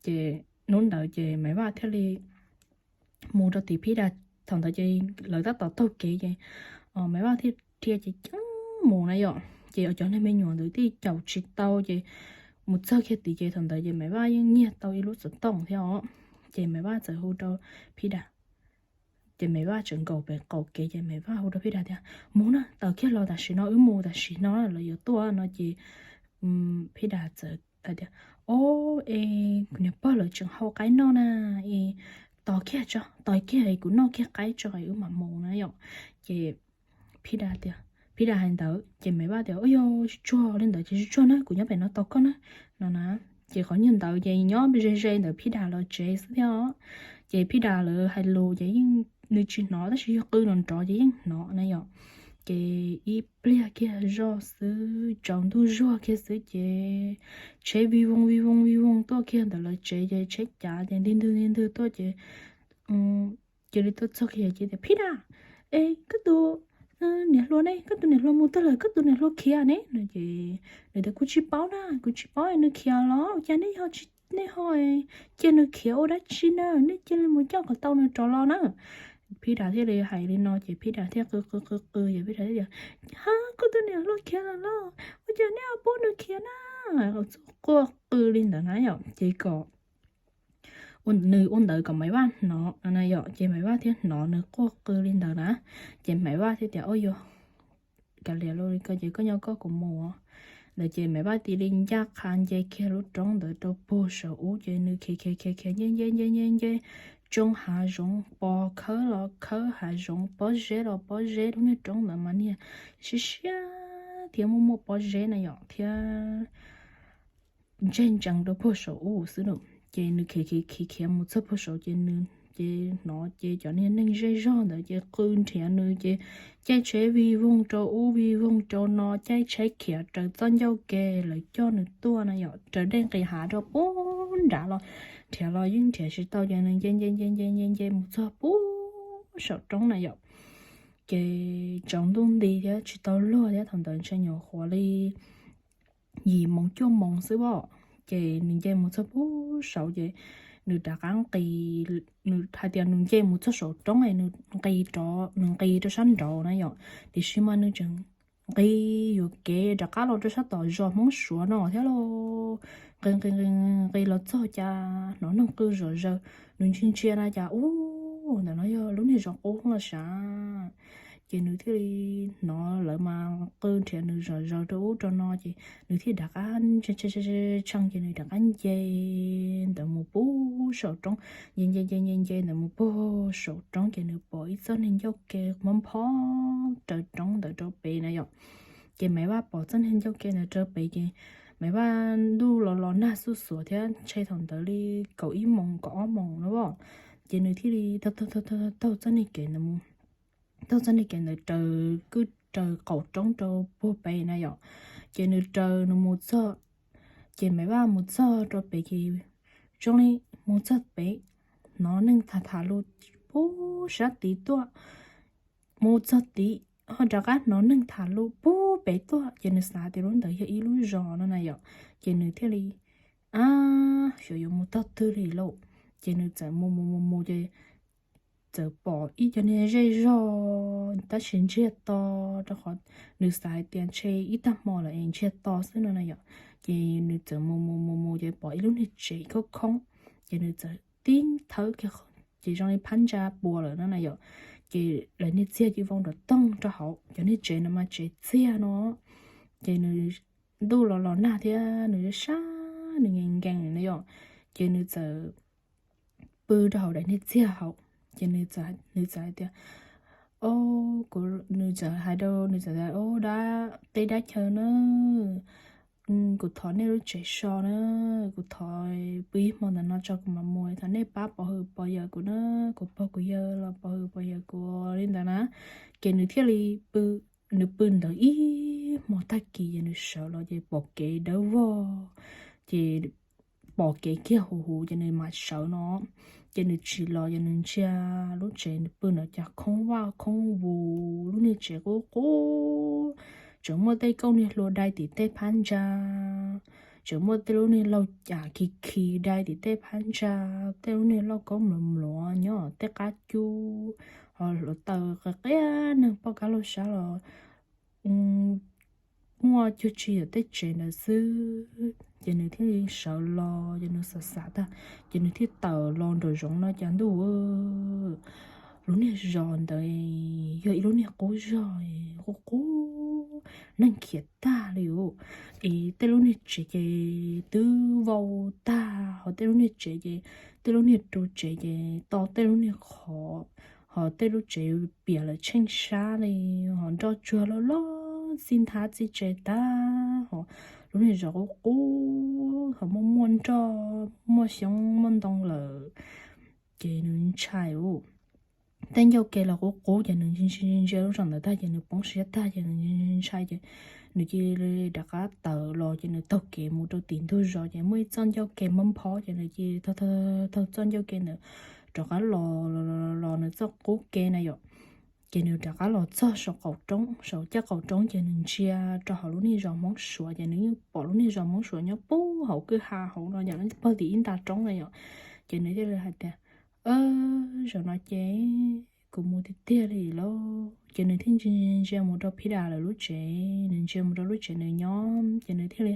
Ces hnub ntawd ces Maiv Vaj thiaj li mus rau tim Phib Dag. Thaum ntawd ces lawv tab tom taug kev ces Maiv Vaj thiaj dhia ceev ceev mus na yom. Ces cov neeg me nyuam ntawd thiaj caum tsis tau, ces mus txog kiag tid ces thaum ntawd ces Maiv Vaj yeej nyiag tau ib lub xov tooj thiab os. Ces Maiv Vaj txawm hu rau Phib Dag. Ces Maiv Vaj tseem nkaum pem qaum kev ces Maiv Vaj hu rau Phib Dag tias, mus na, tawm kiag los tam sim no, wb mus tam sim no lawv yuav tuaj no. Ces Phib Dag txawm hais tias, o, es kuv niam pog lawv tseem hau qaib noj na, es tos kiag tso, tos kiag es kuv noj kiag qaib tso es wb mam mus na yom. Ces Phib Dag tias, Phib Dag hais ntawd ces Maiv Vaj tias, u, yog tsis tsuag li ntawd ces tsis tsuag na, kuv nyob pem no tos koj na no na. Ces qhov nyuag ntawd ces nyob ze ze ntawm Phib Dag lawv tsev xwb thiab os. Ces Phib Dag lawv hais lus ces yeej, nws tsis hnov tab sis yog qw nrov nrov ces yeej hnov na yom. Ces ib pliag kiag zoj xwb, tsaus ntuj zuag kiag xwb ces tsheb vij voog vij voog vij voog tuaj kiag ntawm lawv tsev, ces tsheb cav ces ntig ntwg ntig ntwg tuaj ces cia li tuaj txog kiag ces tias, Phib Dag, es koj tus niam hluas ne, koj tus niam hluas mus twg lawm, koj tus niam hluas khiav ne no. Ces nws tias, kuv tsis paub na, kuv tsis paub nws khiav los cas, nej ho, nej ho cia nws khiav ua dab tsi na, nej cia li mus coj kom tau nws rov los na. Phib Dag thiaj li hais li no ces Phib Dag thiaj qw qw qw qw ces Phib Dag thiaj tias, ha, koj tus niam hluas khiav lawm los, ua cas nej ho pub nws khiav na? Quaj qw li ntawd na yom, ces kom nws ua ntawd kom Maiv Vaj hnov na yom, ces Maiv Vaj thiaj hnov nws quaj qw li ntawd na. Ces Maiv Vaj thiaj tias, o, yog kav liam li ko ces koj nyob koj, kuv mus ntawd. Ces Maiv Vaj cia li ncaj qha nce kiag lub roob ntawd rau puag saum ub ces nws khiav khiav khiav khiav nce nce nce nce nce tsoo hav zoov, pos khawb los khawb hav zoov, pob zeb los pob zeb, lub niag roob ntawd mas niag siab siab thiab muaj muaj pob zeb na yom thiab ntseg ntsees rau puag saum ub xwb na. Ces nws khiav khiav khiav khiav mus txog puag saud ces nws ces hnov ces cov niag neeg zej zog ntawd ces qw nrhiav nws ces caij tsheb vij voog rau ub vij voog rau no, caij tsheb khiav raws txoj ncauj ke lawv coj nws tuaj na yom, raws dej nqis hav rau puag nrad los nrhiav los yeej nrhiav tsis tau ces nws nce nce nce nce nce nce mus txog puag saum roob na yom. Ces tsaus ntuj nti thiab tsis tau luag thiab, thaum ntawd ntshe nyuam qhuav li yim moos cuaj moos xwb as. Ces nws nce mus txog puag saud ces nws rov qab nqis, nws hais tias nws nce mus txog saum roob es nws nqis rov, nws nqis rau sab nraud na yom, tiam sis mas nws tseem nqis yuam kev rov qab los rau sab tom zos Hmoob Suav no thiab lauj. Nqis nqis nqis nqis los txog cas hnov neeg qw zom zaws, nws ntsia ntsia na cas ub, ntawm no yog lub niag zos qub los sav. Ces nws thiaj li hnov lawv mas qw nrhiav nws zom zaws rau ub rau no ces nws thiaj rov qab tshee ces nws rov qab nce ntawd mus puag saum roob, nce nce nce nce nce ntawd mus puag saum roob ces nws pom ib txoj niag ncauj ke mob nphob raws roob ntawd rau pem na yom. Ces Maiv Vaj pom txoj niag ncauj ke ntawd rau pem ces Maiv Vaj ntuj los los nag xuj xuav thiab ntshe thaum ntawd li kaum ib moos kaum ob moos na as. Ces nws thiaj li taug taug taug taug taug txoj niag kev ntawd mus, taug txoj niag kev ntawd raws kwj raws qaum roob rau puag pem na yom. Ces nws raws nws mus txog, ces Maiv Vaj mus txog rau pem ces zoo li mus txog pem hnov neeg tham tham lus puag sab tid tuaj. Mus txog tid ho rov qab hnov neeg tham lus puag pem tuaj ces nws xav tias lub ntawd yog ib lub zos no na yom. Ces nws thiaj li, ab, xyov yuav mus txog twg li lauj. Ces nws txawm mus mus mus mus ces txawm pom ib co niag zej zog tab sis ntsiag to, rau qhov nws xav hais tias ntshe ib tag hmo lawm es ntsiag to xwb no na yom. Ces nws txawm mus mus mus mus ces pom ib lub niag tsev khoob khoob, ces nws txawm tib thawb kiag, ces zoo li phab ntsa puas lawm no na yom. Ces daim niag txiag cia li vau nram toog rau hauv, cov niag tsev no mas tsev txiag no. Ces nws ntuj los los nag thiab nws sab nws nkees nkees na yom, ces nws txawm pw rau hauv daim niag txiag hauv. Ces nws txawm hais tias, o, kuv, nws txawm hais rau, nws txawm tias, o, dab teb dab chaw na, kuv thov nej lub tsev so na, kuv thov pw ib hmo ntawm no tso kuv mam mus, thov nej pab pov hwm pov yawm kuv na, kuv pog kuv yawg los pov hwm pov yawm kuv li ntawd na. Ces nws thiaj li pw, nws pw ntawd ib hmo tag kis ces nws sawv los ces pom kev dawb vog, ces pom kev kiag huv huv ces nws mam sawv no. Ces nws tsim los ces nws ntsia lub tsev, nws pw ntawd cas khoob vaj khoob vus, lub niag tsev qub qub, tseem muaj tej kauj niag hlua dai tim tej phab ntsa, tseem muaj tej lub niag laug cas khi khi dai tim tej phab ntsa, tej lub niag lauj kaub mluav mluav nyob tej qab cub, ho hluav taws qia qia neeg poj kab laug sab los muaj cuag tsis yog tej tsev ntawd xwb. Ces nws thiaj li sawv los, ces nws xav xav tag, ces nws thiaj tawm los nraum zoov no cas ntuj, lub niag zos ntawd yog ib lub niag qub zog, qub qub, neeg khiav tag li os. Es tej lub niag tsev ces twb vau tag, ho tej lub niag tsev ces, tej lub niag ru tsev ces to tej lub niag qhov, ho tej lub tsev piam lawm tsheej sab li, ho nroj tsuag loj loj txij nthab txij tsev tag, ho lub niag zos qub qub, ho muaj muaj nroj muaj xyoob muaj ntoo lawm. Ces nws ntshai ua tej ncauj ke los qub qub, ces nws ntsia ntsia lub zos ntawd tag ces nws poob siab tag ces nws ntshai ces nws cia li rov qab tawm los ces nws taug kev mus rau tim ntug zos ces muaj ib txoj ncauj ke mob phob ces nws cia li taug txoj ncauj ke ntawd rov qab los los nws txoj qub ke na yom. Ces nws rov qab los txog saum qaum roob, saum caj qaum roob ces nws ntsia rau hauv lub niag zos Hmoob Suav ces nws yeej pom lub niag zos Hmoob Suav nyob puag hauv kwj ha hauv no yom, pog tim ib nta roob na yom. Ces nws thiaj li hais tias, zaum no ces kuv mus tiag tiag li lauj. Ces nws thiaj ntsia mus rau Phij Das lawv lub tsev, nws ntsia mus rau lub tsev nws nyob ces nws thiaj li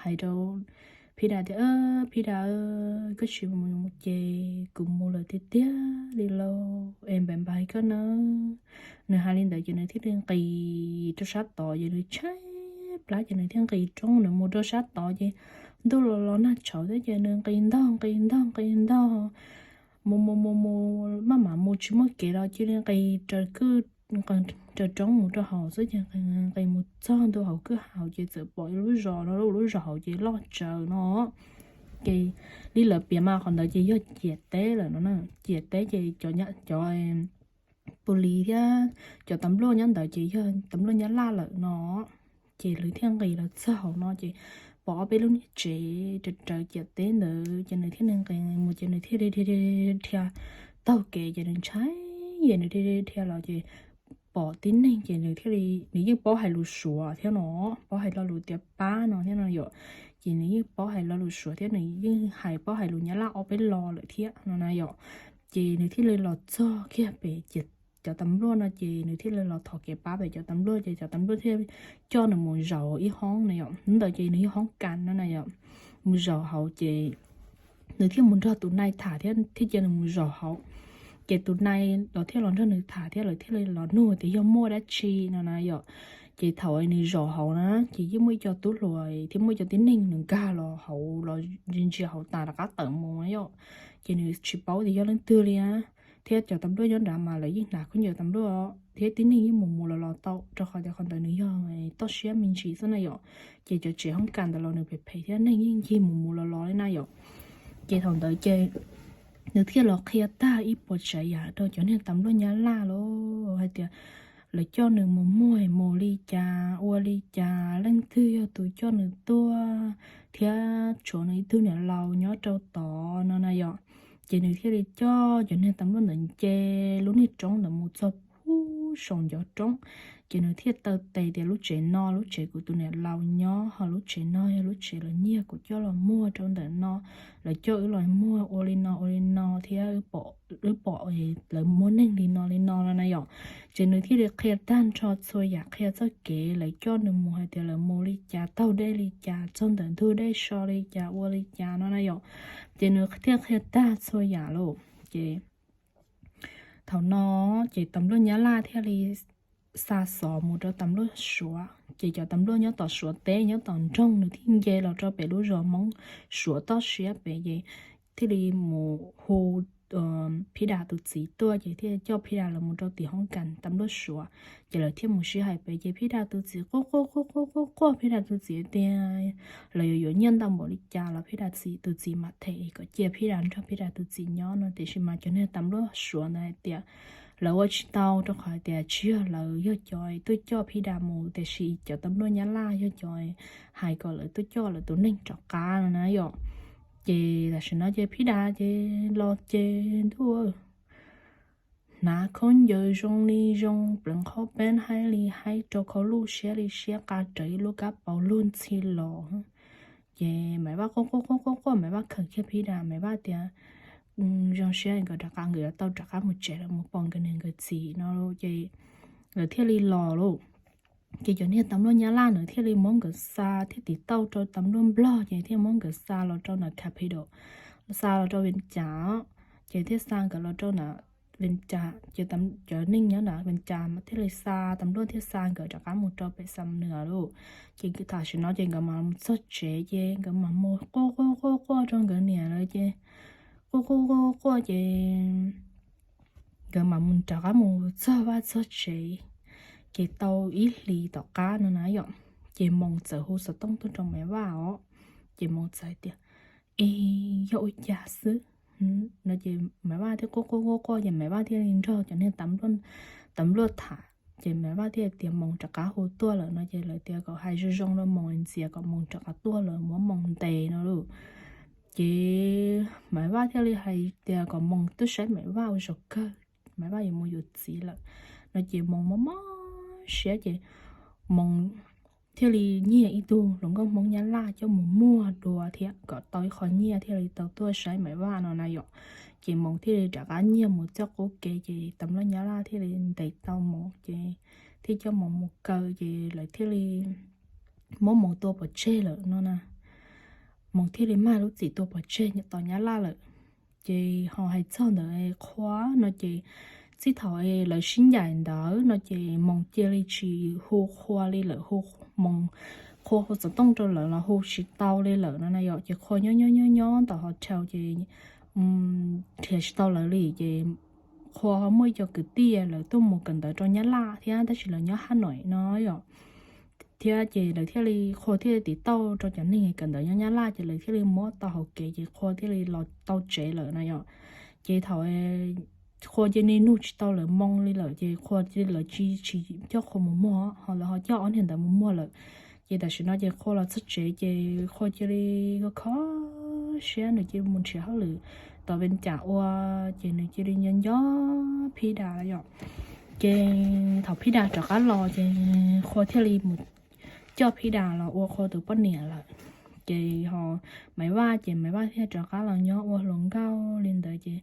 hais rau Phij Das tias, Phij Das, koj tsis mus ces kuv mus lawm tiag tiag li lauj, es npam npam koj na. Nws hais li ntawd ces nws thiaj li nqis rau sab tod ces nws tshaib plab ces nws thiaj nqis roob nws mus rau sab tod ces ntuj los los nag tshauv thiab ces nws nqis ntog nqis ntog nqis ntog mus mus mus mus maj mam mus tsis muaj kev los cia li nqis raws kwj, raws roob mus rau hauv xwb ces nqis mus txog ntua hauv kwj ha ces txawm pom ib lub zos no, lub zos hauv ces loj tsawv no. Ces li lawv piav mas qhov ntawd ces yog ciam teb lawm no na, ciam teb ces cov pus lis thiab cov tas npluaj nyob ntawd ces yog tas npluaj Nyab Laj lawm no. Ces lawv thiaj nqis los txog hauv no ces pom ob peb lub niag tsev raws raws ciam teb ntawd ces nws thiaj li nqis mus ces nws thiaj li dhia taug kev ces nws ntshai, ces nws dhia dhia los ces pom tib neeg ces nws thiaj li, nws yeej paub hais lus Suav thiab no, paub hais lo lus tias pab no thiab no yom. Ces nws yeej paub hais lo lus Suav thiab nws yeej hais paub hais lus Nyab Laj ob peb lo lawm thiab no na yom. Ces nws thiaj li los txog kiag pem cov tas npluaj no ces nws thiaj li los thov kev pab pem cov tas npluaj ces cov tas npluaj thiaj coj nws mus zaum ib hoob na yom, ntawd ces nws yog hoob kas no na yom. Mus zaum hauv ces nws thiaj mus nrog tus nai tham thiab thiaj cia nws mus zaum hauv. Ces tus nai los thiaj los nrog nws tham thiab lawv thiaj li los nug tias yog muaj dab tsi no na yom. Ces thaum nws zaum hauv na ces yeej muaj ib co tub hluas thiab muaj ib co tib neeg nws nkag los hauv los ntsia ntsia hauv tas rov qab tawm mus na yom. Ces nws tsis paub tias yog leej twg li na. Thiab cov tas npluaj nyob nrad mas lawv yeej hnav khaub ncaws tas npluaj thiab tib neeg yeej mus mus los los tau rau qhov tias qhov ntawd nws yog toj siab me ntsis xwb na yom. Ces cov tsev hoob kas ntawd los nws phem phem thiab neeg yeej ncig mus mus los los li na yom. Ces thaum ntawd ces nws thiaj los qhia tag ib puas tsav yam rau cov niag tas npluaj Nyab Laj los hais tias lawv coj nws mus muag mus li cas ua li cas, leej twg yog tus coj nws tuaj thiab tshuav nws ib tug niam laus nyob rau tod no na yom. Ces nws thiaj li coj cov niag tas npluaj ntawd nce lub niag roob ntawd mus txog puag saum ncov roob. Ces nws thiaj taw tes tias lub tsev no lub tsev kuv tus niam laus nyob, ho lub tsev no yog lub tsev lawv nyiag kuv coj los muag rau ntawm no, lawv coj wb los muag ua li no ua li no thiab wb pom lawv muab neeg li no li no no na yom. Ces nws thiaj li qhia tag nrho txhua yam, qhia txoj kev lawv coj nws mus hais tias lawv mus li cas, taug dej li cas, txog ntawm ntug dej so li cas ua li cas no na yom. Ces nws thiaj qhia tag txhua yam lauj. Ces thaum no ces tas npluaj Nyab Laj thiaj li xa xov mus rau tas npluaj Suav, ces cov tas npluaj nyob tom Suav teb nyob tom nroog nws thiaj nce los rau pem lub zos Hmoob Suav toj siab pem ces thiaj li mus hu Phij Das tus txiv tuaj ces thiaj coj Phij Das los mus rau tim hoob kas tam luaj Suav. Ces lawv thiaj mus sib hais pem ces Phij Das tus txiv quaj quaj quaj quaj quaj quaj, Phij Das tus txiv tias lawv yuav yuav nyiaj ntau npaum li cas los Phij Das tus txiv mam them kom cia Phij Das nrog Phij Das tus txiv nyob no. Tiam sis mas cov niag tam luaj Suav ntawd hais tias lawv ua tsis tau, rau qhov tias tsis yog lawv yog cov tuaj coj Phij Das mus, tiam sis cov tam luaj Nyab Laj yog cov hais kom lawv tuaj coj lawv tus neeg rov qab no na yom. Ces tam sim no ces Phij Das ces los ces ntuj, hnav khaub ncaws zoo li zoo, pleev qhaub peeb haib li haib, rau khau luj siab li siab, qa rawv ib lub kab paus luag ntxhi los. Ces Maiv Vaj quaj quaj quaj quaj quaj, Maiv Vaj khawm kiag Phij Das, Maiv Vaj tias zoo siab nkawd rov qab, nkawd yuav tau rov qab mus tsev lawm, mus pom nkawd niam nkawd txiv no. Ces lawv thiaj li los lauj. Ces cov niag tam luaj Nyab Laj ntawd thiaj li muab nkawd xa thiab tiv tauj rau tam luaj Nplog, ces thiaj muab nkawd xa los rau ntawm capital, xa los rau Vias Cas, ces thiaj xa nkawd los rau ntawm Vias Cas. Ces cov neeg nyob ntawm Vias Cas thiaj li xa, tam luaj thiaj xa nkawd rov qab mus rau pem Xam Nuas lauj. Ces tam sim no ces nkawd mam mus txog tsev ces nkawd mam mus quaj quaj quaj quaj rau nkawd niam lawv ces quaj quaj quaj quaj ces nkawd mam mus rov qab mus txog vaj txog tsev. Ces tau ib hlis tom qab no na yom, ces Moos txawm hu xov tooj tuaj rau Maiv Vaj os. Ces Moos txawm hais tias, Es yog ua cas xwb? No ces Maiv Vaj thiaj quaj quaj quaj quaj ces Maiv Vaj thiaj li nrog cov niag tam luaj tham. Ces Maiv Vaj thiaj tias Moos rov qab hu tuaj lawm no ces lawv tias kom hais zoo zoo rau Moos ntxias kom Moos rov qab tuaj lawm, muab Moos ntes no lauj. Ces Maiv Vaj thiaj li hais tias kom Moos tuaj saib Maiv Vaj ua zaum kawg, Maiv Vaj yuav mus yuav txiv lawm no ces Moos mob mob siab ces Moos thiaj li nyiag ib tug hluas nkauj Hmoob Nyab Laj coj mus muag dua thiab kom tau ib qho nyiaj thiaj li tau tuaj saib Maiv Vaj no na yom. Ces Moos thiaj li rov qab nyiag mus txoj qub kev ces tam luaj Nyab Laj thiaj li ntes tau Moos ces thiaj coj Moos mus kaw ces lawv thiaj li muab Moos tua pov tseg lawm no na. Moos thiaj li mag lub txim tua pov tseg tom Nyab Laj lawm. Ces ho hais txog ntawd Qhua no ces txij thaum lawv sib ncaim ntawd no ces Moos cia li tsis hu Qhua li lawm, hu Moos, Qhua hu xov tooj rau lawv los hu tsis tau li lawm no na yom. Ces Qhua nyob nyob nyob nyob tom hotel ces nrhiav tsis tau lawv li ces Qhua ho muaj ib co kwv tij lawv tuaj mus kawm ntawv rau Nyab Laj thiab tab sis lawv nyob Haj Noim no yom. Thiab ces lawv thiaj li, Qhua thiaj li tiv tauj rau cov neeg kawm ntawv nyob Nyab Laj ces lawv thiaj li muab tau hauv kev ces Qhua thiaj li los tau tsev lawm na yom. Ces thaum Qhua cia li nug tsis tau lawv Moos li lawm ces Qhua cia li lawv tsis, tsis coj Qhua mus muag ho lawv ho coj ob niag ntawd mus muag lawm. Ces tam sim no ces Qhua los txog tsev ces Qhua cia li kho kho siab, nws cia li mus nrhiav hauj lwm tom Vees Cas ua, ces nws cia li nco nco Phij Das yom. Ces thaum Phij Das rov qab los ces Qhua thiaj li mus coj Phij Das los ua Qhua tus poj niam lawm. Ces ho Maiv Vaj ces Maiv Vaj thiaj rov qab los nyob ua hluas nkauj li ntawd ces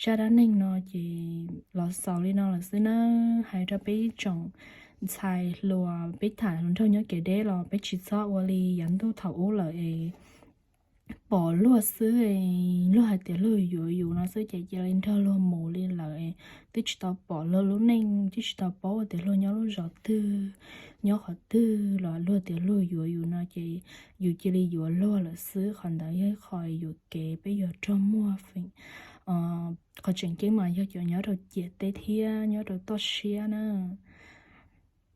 zaj dab neeg no ces los xaus li no lawm xwb nawb. Hais rau peb tsoom ntxhais hluas, peb tham hluas nraug nyob kev deb los peb tsis txhob ua li yav ntuj thaum ub lawm es pom luag xwb, luag hais tias luag yuav yus no xwb ces cia li nrog luag mus li lawm. Twb tsis tau pom luag lub neej, twb tsis tau paub tias luag nyob lub zos twg, nyob qhov twg los luag tias luag yuav yus no ces yus cia li yuav luag lawm xwb. Qhov ntawd yog ib qho yuam kev peb yuav raug muag feem. Qhov tseem ceeb mas yog cov nyob rau ciam teb thiab nyob rau toj siab na.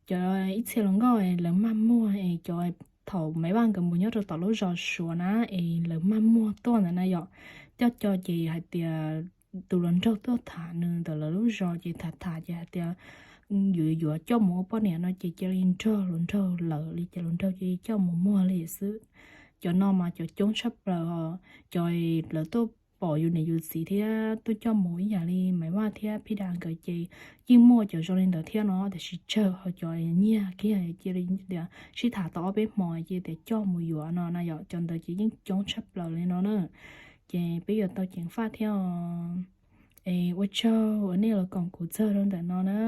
Cov ib txhia hluas nkauj lawv maj muag es cov thaum Maiv Vaj nkawd mus nyob rau tom lub zos Suav na es lawv maj muag tuaj ntawd na yom. Coj co ces hais tias tus hluas nraug tuaj tham nws ntawm lawv lub zos ces tham tham ces hais tias yuav yuav coj mus ua poj niam no ces cia li nrog hluas nraug lawm li ces hluas nraug cia li coj mus muag li xwb. Cov no mas cov coob tshaj plaws os. Cov lawv tuaj pom yus niam yus txiv thiab tuaj coj mus ib yam li Maiv Vaj thiab Phij Das nkawd ces yeej muaj cov zoo li ntawd thiab no, tiam sis tsawg ho cov nyiag kiag cia li tias sib tham tau ob peb hmo cia tias coj mus yuav no na yom. Cov ntawd ces yeej coob tshaj plaws li no na. Ces peb yuav tau ceev faj thiab os. Es ua tsaug uas nej los koom kuv txog rau ntawm no na.